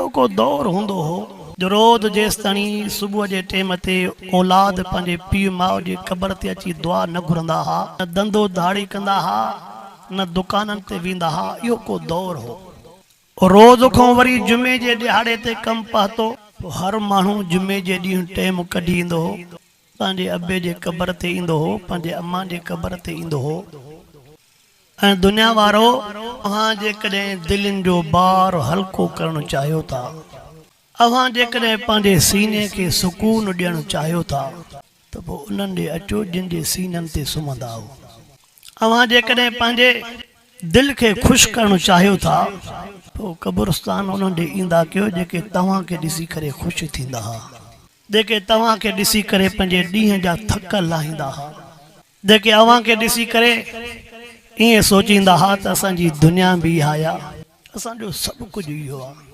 اهو ڪو دور هوندو هو جو روز جيستاڻي صبح جي ٽيم تي اولاد پنهنجي پيء ماء جي قبر تي اچي دعا نه گهرندا ها، نه ڌنڌو ڌاڙي ڪندا ها، نه دڪانن تي ويندا ها، اهو ڪو دور هو. روز کان وري جمعي جي ڏهاڙي تي ڪم پهتو. پوء هر ماڻهو جمعي جي ڏينهن ٽيم ڪڍي ايندو هو، پنهنجي ابي جي قبر تي ايندو هو، پنهنجي امان جي قبر تي ايندو هو. ۽ دنيا وارو! اوهان جيڪڏهن دلين جو بار هلڪو ڪرڻ چاهيو ٿا، اوهان جيڪڏهن پنهنجي سيني کي سڪون ڏيڻ چاهيو ٿا ته پوء انهن ڏي اچو جن جي سينن تي سمهندا آهو. اوهان جيڪڏهن پنهنجي دل کي خوش ڪرڻ چاهيو ٿا، پوء قبرستان انهن ڏي ايندا ڪيو جيڪي توهان کي ڏسي ڪري خوش ٿيندا ها. جيڪي توهان کي ڏسي ڪري پنهنجي ڏينهن جا ٿڪ لاهيندا ها. جيڪي اوهان کي ڏسي ڪري ائين سوچيندا ها ته اسان جي دنيا به اها آ، اسان جو سڀ ڪجهه اهو آ.